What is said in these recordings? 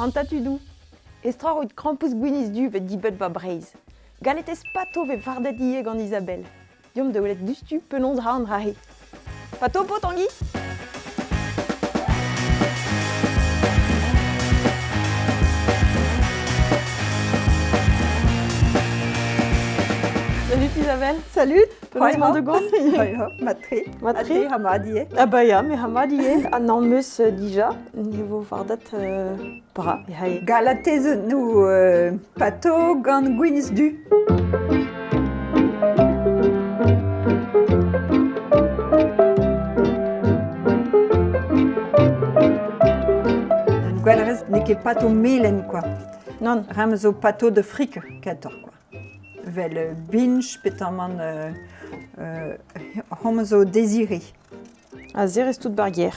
An tatudoù. Estroc'h out krampouezh gwinizh-du 'vet dibet 'ba Breizh. Galetez pato 'vez fardet ivez gant Isabelle. Deomp da welet diouzhtu penaos 'ra an dra-se. Pato po, Tangi? Salut Isabelle. Salut. Penaos emañ da gont? Mat-tre. Mat-tre. Ha mat ivez. Ah bah ya, me ha mat ivez. Ha n'am eus dija. Niveau fardet bra. Galatezennoù pato gant gwinizh du. Gwellerez n'eo ket pato melen quoi. Nann. Ram zo pato de frik kentoc'h quoi. Vel binch petamant homañ zo désiré. Ha serrez tout bar gêr.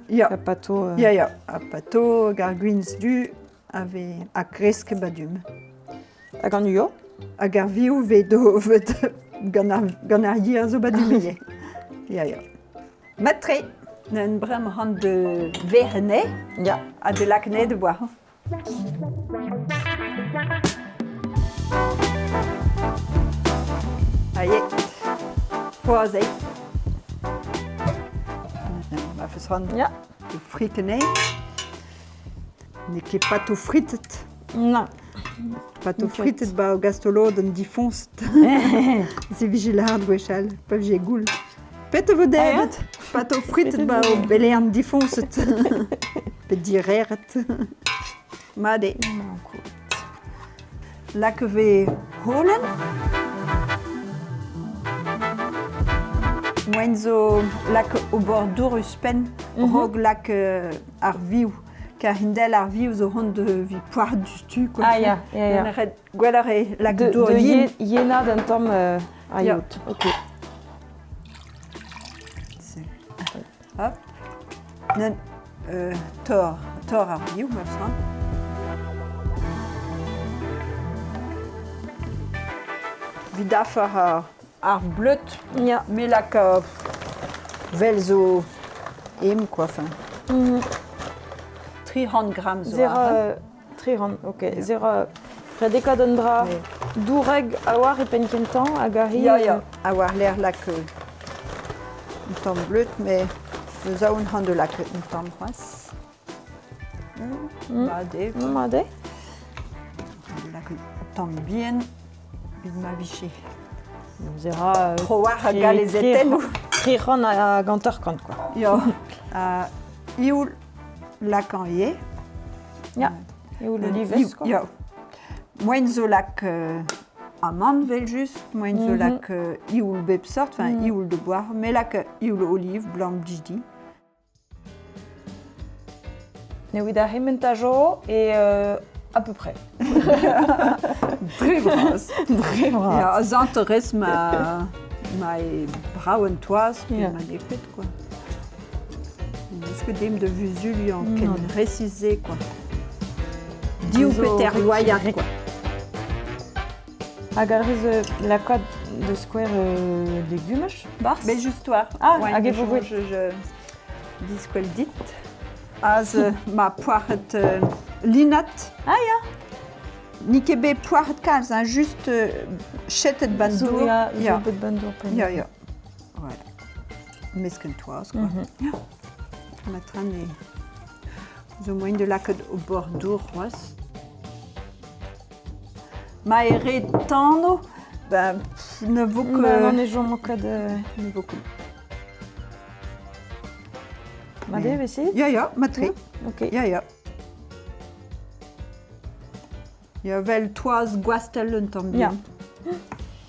Ya. Ha pato. Ya, ya. Ha pato hag ar gwinz du a vez a kresk badum. Hag an uio? Hag ar vioù vez do vet gant ar, gant ar yer zo badum ivez. Ya, ya. Mat-tre, un bremañ han de vernet Ya. ha de laknet de boar. Aie, poazh eo. Ma feus c'hoant Ya. de fritenner. N'eo ket pato fritet. Non. Pato fritet ba gastolodenn difoñset. Se vije lâret gwechall, pa vije goul. Petra vo debret? Pato fritet ba o belean difoñset. Pe direret. Mat eo. Lak e vez holen. Moaien zo lak o bord-dour ouzhpenn, raok lak ar vioù. Kar hindel ar vioù zo hont de vi poar diouzhtu quoi. Ah ya, ya, ya. Ret gwelloc'h eo lak dour de yen. Yenad un tamm ar yod. Ok. Hop. Nen tor, tor ar vioù, ma fran. Vit afer ar bleud, Ya. me lak vel zo em quoi, enfin. 300 gram zo. Zera, 300, ok. Zera, redekaat un dra dourek a-walc'h e penn kentañ hag arri... Ya, ya, a war-lerc'h lak un tamm bleud, met eus aon c'han da lakaat un tamm c'hoazh. Mat eo. Mat eo. Lakaat un tamm bihan evit ma vije. Zera... Tro-war a galezetennoù. 300 hag 50, quoi. Ya. Ioul lakañ ivez. Ya, eo le livez, quoi. Ya. Moaien zo lak amann 'vel-just, moaien zo lak ioul bep sort, enfin ioul de boire, me lak ioul oliv blanc didi. Evit ar c'hementajo e à peu près. Dre vras. Dre vras. Ya, zanterez ma ma e brav an toaz pe ma n'eo ket quoi. N'eus ket dem da vuzuliañ ken resis-se quoi. Div pe ter loaiad quoi. Hag ar rez lakaat da skouer legumaj, barzh? Bet just war. Ah, hag e vo gwell. Je diskwel dit. Az ma poac'het linad. Ah ya. N'eo ket bet poac'het kalz, hein, just chetet ban-dour. Ya, zo bet ban-dour. Ya, ya. Voilà. Mesk un toaz, quoi. Ya. Ma train e zo moaien de lakaat o bord-dour c'hoazh. Ma eo re tano, ben, ne vo ket... Ben, ne chom ket... Ne vo ket. Mat eo, essayer? Ya, ya, mat-tre. Ok. Ya, ya. Ya, vel toaz gwastell un tamm bihan.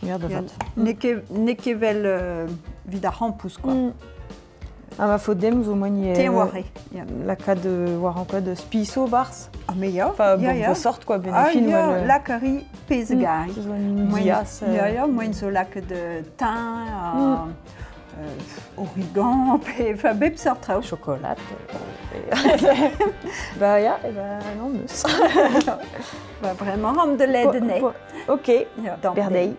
Ya, da vat. N'eo ket, n'eo ket vel evit ar c'hampous, quoi. Ah ma faot demp zo moaien Te war eo. Ya. lakaat war an koad spiso barzh. Ah mais ya, Enfin, ya, bon, ya. sort quoi, ben Ah fin ya, wel, lak a ri pezh a gari. zo un diaz. Ya, ya, moaien zo lakaat thym, ha origan, pe enfin bep seurt traoù. Chocolat. Bah ya, et ben non, meus. Bah vraiment, am de led ne. Ok, Ya, berdei.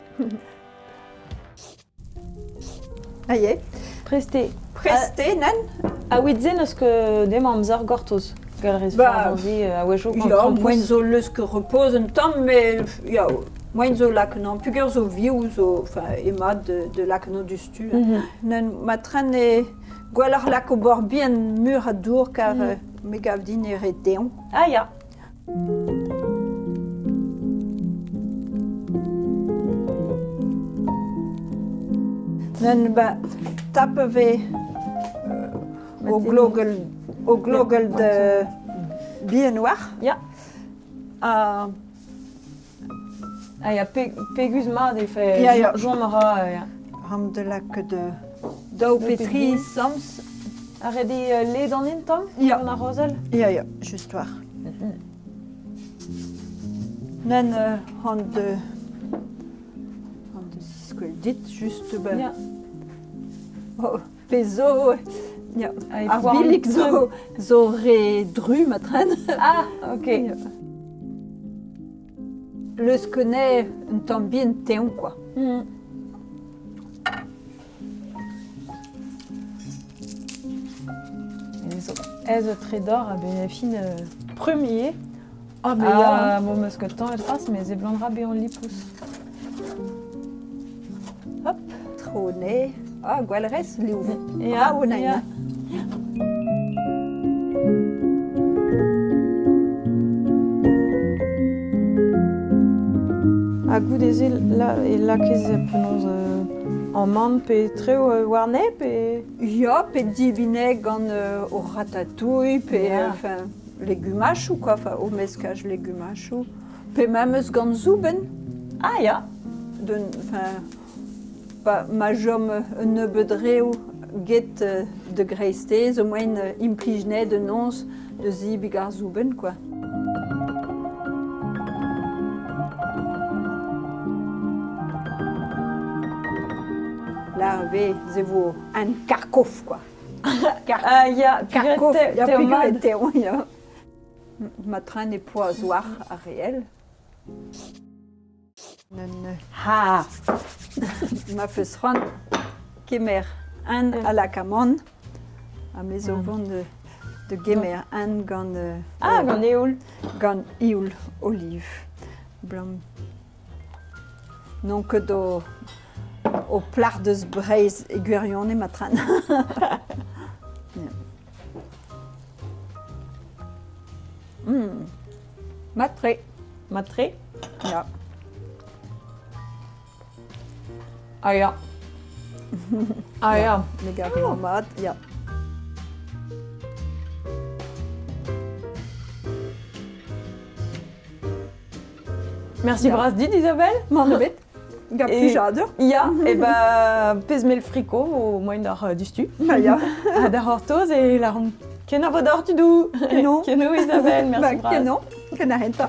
Aie. Preste. Preste, nann? A wit-se n'eus ket dem amzer gortoz. Gall rez Ba, fardañ a-wechoù gant Ya, krampouezh. moaien zo leus ket repoz un tamm, met ya, moaien zo lakaat an pugur zo vioù zo, enfin, ema de lakaat an dustu. Nen ma tren e gwelloc'h lak ober bihan mur a dour kar me gav din e re dezhañ. Ah ya. Nen ba tap e vez o glogel o glogel de bihan war. Ya. Ha Ah ya, pegus mat e fait Ya, ya. Jean a ra, ya. Ram de lak de daou pe tri sams. A ret eo ledanin tamm Ya. gant ar rozell? Ya, ya, just war. Nen han de han de ziskouel dit, just ben. Ya. Oh, pe zo, ya. Ah, e Ar poan bilig zo re dru ma tren. Ah, ok. Ya. Leus kone un tamm bihan teon, quoi. Ez zo tre d'or a-benn fin premier. Ah, mais ya. Ah, bon, meus ket tamm e mais e blant ra bezañ lipous. Hop, tro ne. Ah, gwell rez, liv. Ya, Bravo, nain. ya. Ha goude-se la, e lakez penaos amann pe treo warne pe... Ya, pe dibineg gant o ratatouille, pe Ya. enfin, legumachoù, quoi, enfin, o meskaj legumachoù. Pe memes gant zoubenn. Ah ya. D'un, enfin, pa, ma jom un nebeud reo get de greistez, au moyen implijne de nons de zibig ar zoubenn, quoi. La ve ze vo un karkof, quoi. Ah ya, Karkof, ya, teo peogwir mat. teo, ya. Ma tren e poaz war ar réel. Nen, Ha. ma feus c'hoant kemer un a lakamant ha me zo vont de gemer un gant Ah, gant eoul. gant eoul oliv. Blam. Non ket o plac'h deus Breizh e gwirionez ma tren. Ya. Mat-tre. Mat-tre. Ya. Ah ya. Ah ya. Me gav eo mat, ya. Merci Ya. bras dit, Isabelle. Mann ebet. Gant Et- plijadur. Ya, e ba pezh mel friko o moaien d'ar dustu. Ba ya. Ha d'ar hortoz e la rom. Ken a vo d'or tudou. Keno. Keno Isabelle, merci Ba, bras. keno. Ken a henta.